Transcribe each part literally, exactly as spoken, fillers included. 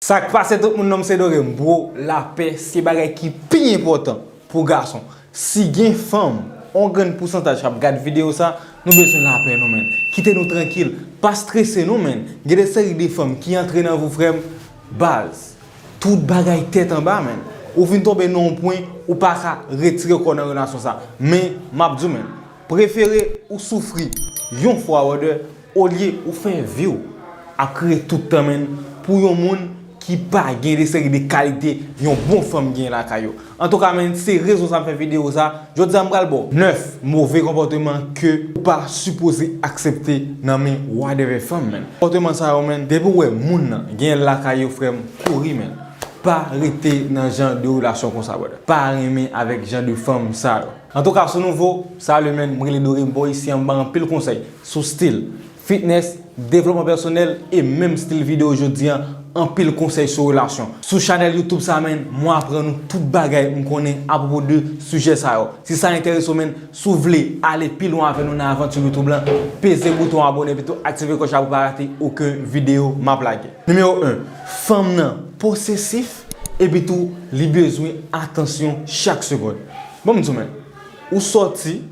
Sa k pase tout moun, non m se Doré, m bro, lapè se bagay ki pi enpòtan pou gason. Si gen fanm, on grenn pousantaj k ap gad videyo sa, nou bezwen lapè nou, menn. Kite nou trankil, pa strese nou, menn. Gen de seri de fanm ki antre nan vi w, frè m, baz. Tout bagay tèt anba, menn. Ou vin tonbe nan yon pwen, ou pa ka retire kò w nan relasyon sa. Men, m ap di w, menn, prefere ou soufri yon fwa, brother, olye ou fè vi w ap kriye tout tan, menn, pou yon moun ki pa gen de seri de kalite yon bon fanm gen lakay yo. Antouka, menn, se rezon sa m fè videyo sa. Jodi a, m pral ba w nèf move konpòteman ke ou pa sipoze aksepte nan men whatever fanm, menn. Konpòteman sa yo, menn, depi w wè moun nan gen l lakay yo, frè m, kouri, menn. Pa rete nan jan de relasyon konsa, brother. Pa renmen avèk jan de fanm sa yo. Antouka, si w nouvo, salut, menn, m rele Doré, m ba w isi a, m ba anpil konsèy sou stil, fitness, devlopman pèsonèl e menm stil videyo jodi a, anpil konsèy sou relasyon. Sou chanèl YouTube sa, menn, mwen aprann nou tout bagay m konnen apwopo de sijè sa yo. Si sa enterese w, menn, si w vle ale pi lwen avè nou nan avanti YouTube lan, peze bouton abòne epi tou aktive klòch la pou w pa rate okenn videyo m ap lage. Nimewo en, fanm nan posesif epi tou li bezwen atansyon chak segonn. Bon, m di w, menn, ou sòti,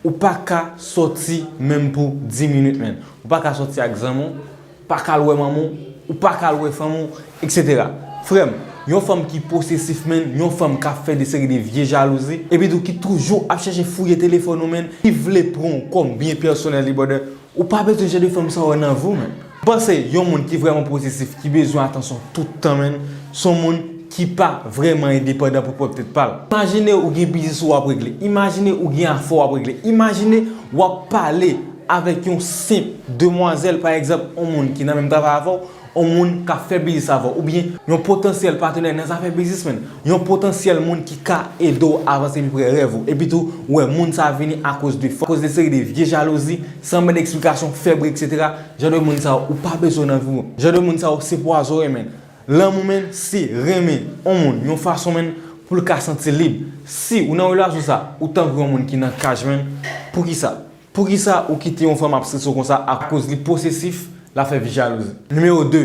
ou pa ka sòti menm pou dis minit, menn. Ou pa ka sòti ak zanmi w, pa ka al wè manman w, ou pa ka al wè fanmi w, et cetera. Frè m, yon fanm ki posesif, menn, yon fanm k ap fè de seri de vye jalouzi, epi tou ki toujou ap chèche fouye telefòn ou, menn, ki vle pran w kòm byen pèsonèl li, brother, ou pa bezwen jan de fanm sa yo nan vi w, menn. M panse yon moun ki vrèman posesif, ki bezwen atansyon tout tan, menn, se yon moun ki pa vrèman endepandan pou pwòp tèt pa l. Imajine ou gen biznis ou w ap regle. Imajine ou gen afè w ap regle. Imajine w ap pale avèk yon senp demwazèl, pa egzanp, yon moun ki nan menm travay avè w, yon moun k ap fè biznis avè w, oubyen yon potansyèl patnè nan zafè biznis, menn, yon potansyèl moun ki ka ede w avanse pi pre rèv ou. Epi tou, ou wè moun sa a vini akoz de fanm, akoz de seri de vye jalouzi, san mande eksplikasyon, fè bri, et cetera. Jan de moun sa yo, ou pa bezwen nan vi w. Jan de moun sa yo, se pwazon yo, menn. Lanmou, menn, se renmen yon moun yon fason, menn, pou l ka santi lib. Si ou nan relasyon sa, ou tankou yon moun ki nan kaj, menn, poukisa? Poukisa ou kite yon fanm ap strese w konsa akoz li posesif, l ap fè vi jalouzi? Nimewo de,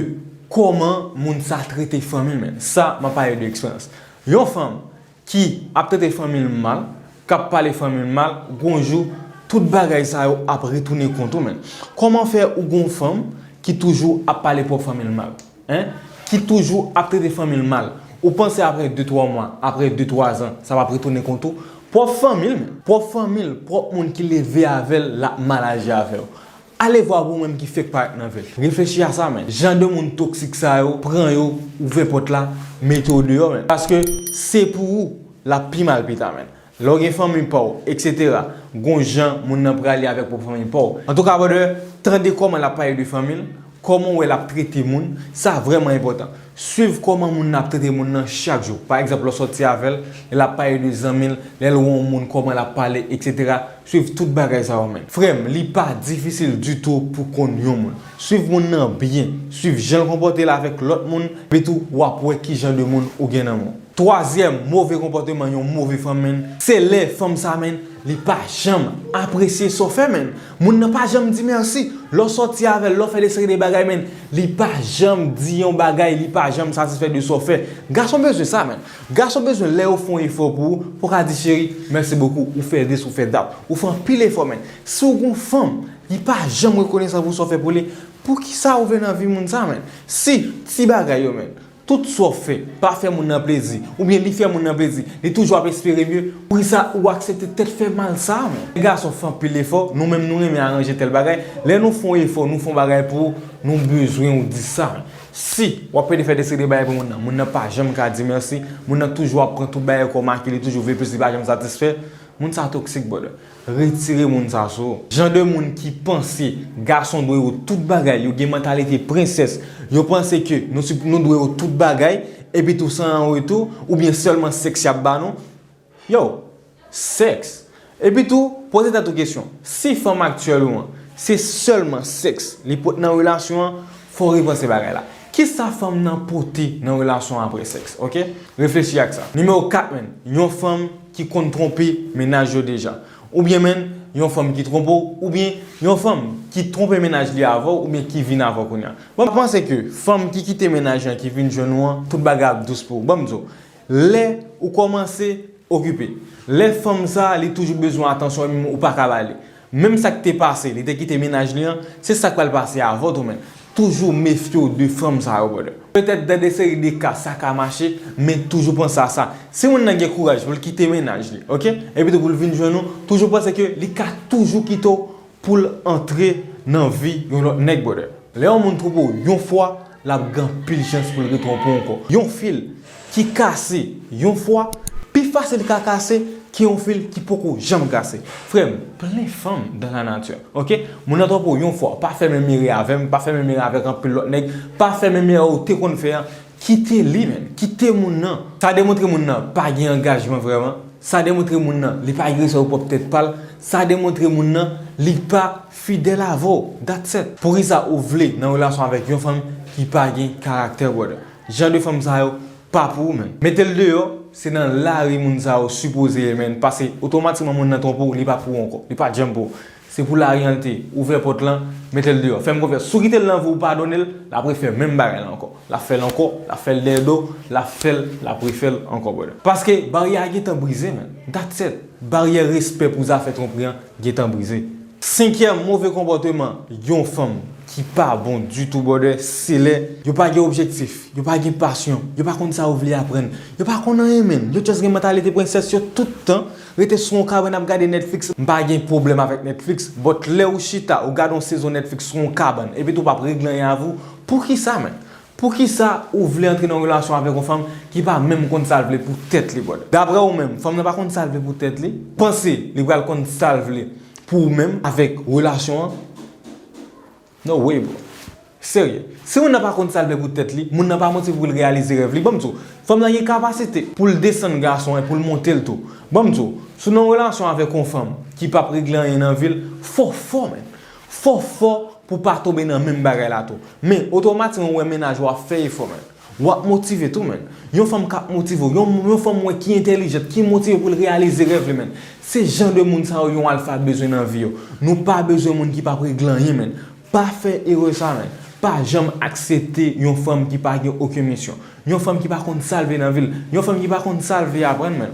kòman moun sa trete fanmi l, menn? Sa, m ap pale de eksperyans. Yon fanm ki ap trete fanmi l mal, k ap pale fanmi l mal, gon jou, tout bagay sa yo ap retounen kont ou, menn. Kòman fè ou gon fanm ki toujou ap pale pwòp fanmi l mal? Hein? Ki toujou ap trete fanmi l mal? Ou panse apre de twa mwa, apre de twa zan, sa p ap retounen kont ou? Pwòp fanmi l, menn. Pwòp fanmi l, pwòp moun ki leve avè l, l ap mal aji avè w. Ale vwa pou ou menm ki fèk parèt nan vi l. Reflechi a sa, menn. Jan de moun toksik sa yo, pran yo, ouvè pòt la, mete yo deyò, menn. Paske se pou ou, l ap pi mal pita, menn. Lè w gen fanmi pa w, et cetera, gon jan moun nan prale avèk pwòp fanmi pa w. Antouka, brother, tande kòman l ap pale de fanmi l, kòman w wè l ap trete moun, sa vrèman enpòtan. Swiv kòman moun nan ap trete moun nan chak jou. Pa egzanp, lè w sòti avè l, lè l ap pale de zanmi l, lè l wè yon moun, kòman l ap pale, et cetera. Swiv tout bagay sa yo, menn. Frè m, li pa difisil ditou pou konn yon moun. Swiv moun nan byen. Swiv jan l konpòte l avèk lòt moun. Epi tou, w ap wè ki jan de moun ou gen nan men w. Twazyèm move konpòteman yon move fanm, menn, se lè fanm sa, menn, li pa janm apresye sa w fè, menn. Moun nan pa janm di mèsi. Lè w sòti avè l, lè w fè de seri de bagay, menn, li pa janm di yon bagay, li pa janm satisfè de sa w fè. Gason bezwen sa, menn. Gason bezwen lè yo fè yon efò pou ou, pou w ka di, cheri, mèsi bokou, ou fè this, ou fè that. Ou fè anpil efò, menn. Si w gon fanm, li pa janm rekonesan pou sa w fè pou li, poukisa ou vle nan vi moun sa, menn? Si ti bagay yo, menn, tout sa w fè pa fè moun nan plezi, oubyen li fè moun nan plezi, li toujou ap espere mye, poukisa ou aksepte tèt fè mal sa, menn? Gason fè anpil efò, nou menm nou renmen aranje tèl bagay. Lè nou fè yon efò, nou fè yon bagay pou ou, nou bezwen ou di sa, menn. Si w ap plede fè de seri de bagay pou moun nan, moun nan pa janm ka di mèsi, moun nan toujou ap pran tout bagay kòm aki, li toujou vle plis, li pa janm satisfè, moun sa toksik, brother. Retire moun sa sou ou. Jan de moun ki panse gason dwe yo tout bagay, yo gen mantalite prensès, yo panse ke nou, nou dwe yo tout bagay, epi tou san an retou, oubyen sèlman sèks y ap ba nou. Yo, sèks. Epi tou, poze tèt ou kesyon. Si fanm aktyèl ou an, se sèlman sèks li pote nan relasyon an, fò w repanse bagay la. Kisa fanm nan pote nan relasyon an apre sèks, oke? Reflechi ak sa. Nimewo kat, menn, yon fanm ki konn twonpe mennaj yo deja. Oubyen, menn, yon fanm ki twonpe w, oubyen yon fanm ki twonpe mennaj li avè w, oubyen ki vin avè w kounye a. Bon, m panse ke fanm ki kite mennaj lan, ki vin jwenn ou an, tout bagay ap dous pou ou. Ban m di w, lè ou kòmanse okipe, lè fanm sa, li toujou bezwen atansyon, ou pa ka ba li. Menm sa k te pase, li te kite mennaj li an, se sa k pral pase avè w tou, menn. Toujou mefye w de fanm sa yo, brother. Petèt, dan de seri de ka, sa ka mache, men toujou panse a sa. Si moun nan gen kouraj pou l kite mennaj li, oke? Epi tou pou l vin jwenn ou, toujou panse ke li ka toujou kite w pou l antre nan vi yon lòt nèg, brother. Lè yon moun twonpe w yon fwa, l ap gen anpil chans pou l retwonpe w ankò. Yon fil ki kase yon fwa, pi fasil ka kase ke yon fil ki poko janm kase. Frè m, plen fanm dans la nature, oke? Moun nan twonpe w yon fwa, pa fè menm erè avè m, pa fè menm erè avèk anpil lòt nèg, pa fè menm erè ou te konn fè an, kite li, menn. Kite moun nan. Sa demontre moun nan pa gen angajman vrèman. Sa demontre moun nan, li pa gen respè pou pwòp tèt pa l. Sa demontre moun nan, li pa fidèl avè w. That's it. Poukisa ou vle nan relasyon avèk yon fanm ki pa gen karaktè, brother? Jan de fanm sa yo pa pou ou, menn. Mete l deyò, se nan lari moun sa yo sipoze ye, menn. Paske otomatikman moun nan twonpe w, li pa pou ou ankò. Li pa janm pou ou. Se pou lari an l te ye. Ouvè pòt lan, mete l deyò. Fè m konfyans. Si w kite l nan vi w, ou padone l, l ap refè menm bagay la ankò. L ap fè l ankò, l ap fè l dèyè do, l ap fè l, l ap refè l ankò, brother. Paske baryè a gentan brize, menn. That's it. Baryè respè pou zafè twonpri an gentan brize. Senkyèm move konpòteman yon fanm ki pa bon ditou, brother, se lè yo pa gen objektif, yo pa gen pasyon, yo pa konn sa yo vle aprann, yo pa konn anyen, menn. Yo just gen mantalite prensès, yo tout tan rete sou yon kabann ap gade Netflix. M pa gen pwoblèm avèk Netflix, but lè ou chita, ou gade yon sezon Netflix sou yon kabann, epi tou p ap regle anyen avè w, poukisa, menn? Poukisa ou vle antre nan yon relasyon avèk yon fanm ki pa menm konn sa l vle pou tèt li, brother? Daprè ou menm, fanm nan pa konn sa l vle pou tèt li? Panse li pral konn sa l vle pou ou menm avèk relasyon an? No way, bro. Serye. Si moun nan pa konn sa l vle pou tèt li, moun nan pa motive pou l reyalize rèv li. Ban m di w, fanm nan gen kapasite pou l desann gason an, pou l monte l tou. Ban m di w, si w nan yon relasyon avèk yon fanm ki p ap regle anyen nan vi l, fò w fò, menn. Fò w fò pou w pa tonbe nan menm bagay la tou. Men, otomatikman, ou wè mennaj ou ap fè efò, menn. W ap motive tou, menn. Yon fanm k ap motive w, yon, yon fanm ou wè ki entèlijant, ki motive pou l reyalize rèv li, menn. Se jan de moun sa yo yon alfa bezwen nan vi yo. Nou pa bezwen moun ki p ap regle anyen, menn. Pa fè erè sa, menn. Pa janm aksepte yon fanm ki pa gen okenn misyon. Yon fanm ki pa konn sa l vle nan vi l. Yon fanm ki pa konn sa l vle aprann, menn.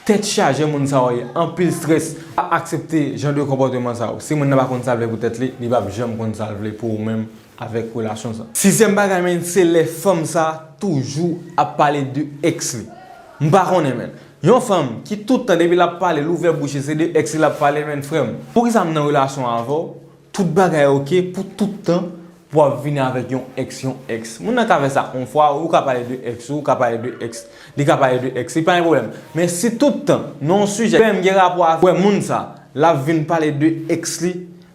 Tèt chaje moun sa yo ye, anpil strès. Pa aksepte jan de konpòteman sa yo. Si moun nan pa konn sa l vle pou tèt li, li p ap janm konn sa l vle pou ou menm avèk relasyon sa. Sizyèm bagay, menn, se lè fanm sa toujou ap pale de èks li. M pa konnen, menn. Yon fanm ki tout tan depi l ap pale, l ouvè bouch li, se de èks li l ap pale, menn, frè m. Poukisa m nan relasyon avè w? Tout bagay oke pou tout tan pou w ap vini avèk yon èks, yon èks. Moun nan ka fè sa yon fwa, ou ka pale de èks ou, ou ka pale de èks, li ka pale de èks, li pa gen pwoblèm. Men si tout tan, nan yon sijè, frè m, gen rapò avè moun sa, l ap vin pale de èks li,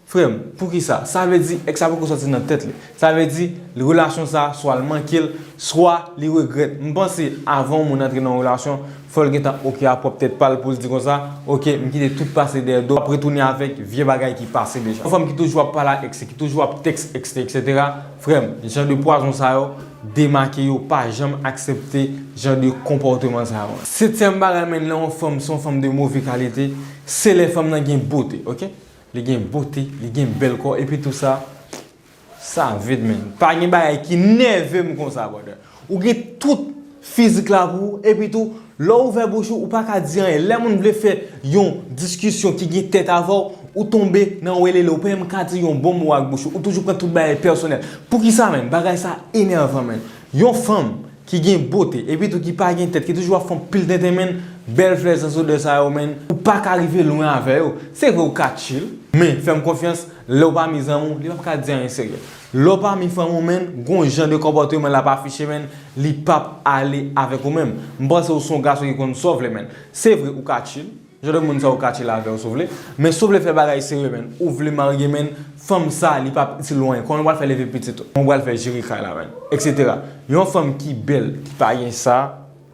frè m, poukisa? Sa vle di èks la poko sòti nan tèt li. Sa vle di relasyon sa, swa l manke l, swa li regrèt. M panse avan yon moun antre nan yon relasyon, fò l gentan oke a pwòp tèt pa l pou l di konsa, oke, m kite tout pase dèyè do, m ap retounen avèk vye bagay ki pase deja. Yon fanm ki toujou ap pale a èks li, ki toujou ap tèks èks li, etsetera. Frè m, jan de pwazon sa yo, demake yo, pa janm aksepte jan de konpòteman sa yo. Setyèm bagay, menn, lè yon fanm se yon fanm de move kalite, se lè fanm nan gen bote, oke? Li gen bote, li gen bèl kò, epi tou sa, sa vid, menn. Pa gen bagay ki nève m konsa, brother. Ou gen tout fizik la pou ou, epi tou, lè w ouvè bouch ou, ou pa ka di anyen. Lè moun vle fè yon diskisyon ki gen tèt avè w, ou tonbe nan welele, ou pa menm ka di yon bon mo ak bouch ou, ou toujou pran tout bagay pèsonèl. Poukisa, menn? Bagay sa enèvan, menn. Yon fanm ki gen bote, epi tou ki pa gen tèt, ki toujou ap fè yon pil tenten, menn, bèl flè san zodè sa yo, menn, ou pa ka rive lwen avè yo. Se vre ou ka chill, men fè m konfyans, lè w pami zanmi w, li p ap ka di anyen serye. Lè w pami fanmi w, menn, gon jan de konpòteman l ap afiche, menn, li p ap ale avèk ou menm. M panse ou se yon gason ki konn sa w vle, menn. Se vre ou ka chill, jan de moun sa ou ka chill avè yo si w vle. Men si w vle fè bagay serye, menn, ou vle marye, menn, fanm sa, li p ap itil ou anyen. Kòman w pral fè leve pitit ou? Kòman w pral fè jere kay la, menn? Etsetera. Yon fanm ki bèl, ki pa gen sa,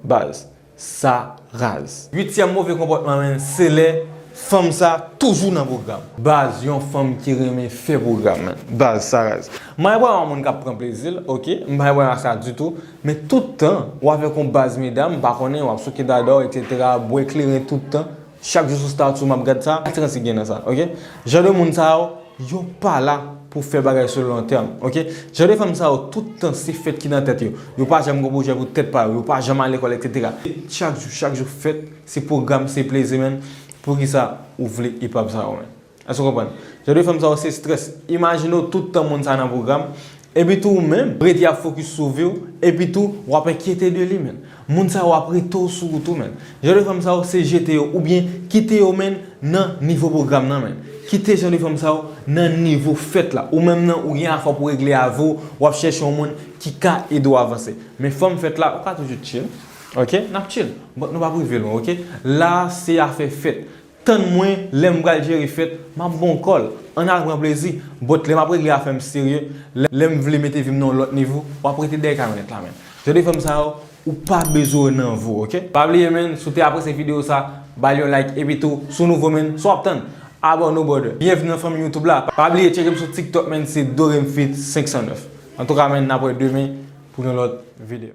baz, sa raz. Uityèm move konpòtman, menn, se lè fanm sa toujou nan pwogram. Baz, yon fanm ki renmen fè pwogram, menn. Baz, sa raz. M pa gen pwoblèm ak moun k ap pran plezi l, oke? M pa gen pwoblèm ak sa ditou. Men tout tan, w avèk yon baz medam, m pa konnen, w ap souke dada w, etsetera, bwè kleren tout tan, Chak jou sou statut m ap gad sa, attirance ki gen nan sa, ok? Jan de moun sa yo, yo pa la pou fè bagay sou le long terme, ok? Jan de fanm sa yo, tout tan se fèt ki nan tèt yo. Yo pa janm gen pwojè pou tèt pa yo, yo pa janm al lekòl, et cetera. Chak jou, chak jou fèt, se pwogram, se plezi, menn. Poukisa ou vle epab sa yo, menn? Èske w konprann? Jan de fanm sa yo, se strès. Imajine w tout tan moun sa nan pwogram, epi tou ou menm, rete ap fokis sou vi w, epi tou w ap enkyete de li, menn. Moun sa yo ap rete w sou wout ou, menn. Jan de fanm sa yo, se jete yo, oubyen kite yo, menn, nan nivo pwogram nan, menn. Kite jan de fanm sa yo nan nivo fèt la. Ou menm nan, ou gen afè pou regle avè w, w ap chèche yon moun ki ka ede w avanse. Men fanm fèt la, ou ka toujou chill, ok? N ap chill, but nou p ap rive lwen, ok? La, se afè fèt. Tann mwen, lè m pral jere fèt, m ap ba w kòl. Ann al pran plezi. But lè m ap regle afè m serye, lè, lè m vle mete vi m nan yon lòt nivo, w ap rete dèyè kamyonèt la, menn. Jan de fanm sa yo, ou pa bezwen yo nan vi w, ok? Pa bliye, menn, si w te apresye videyo sa, ba l yon like, epi tou, si w nouvo, menn, sa w ap tann? Abòne w, brother. Byenvini nan fanmi YouTube la. Pa bliye tcheke m sou TikTok, menn, se Dorem Fit senk san nèf. Antouka, menn, n ap wè demen pou yon lòt videyo.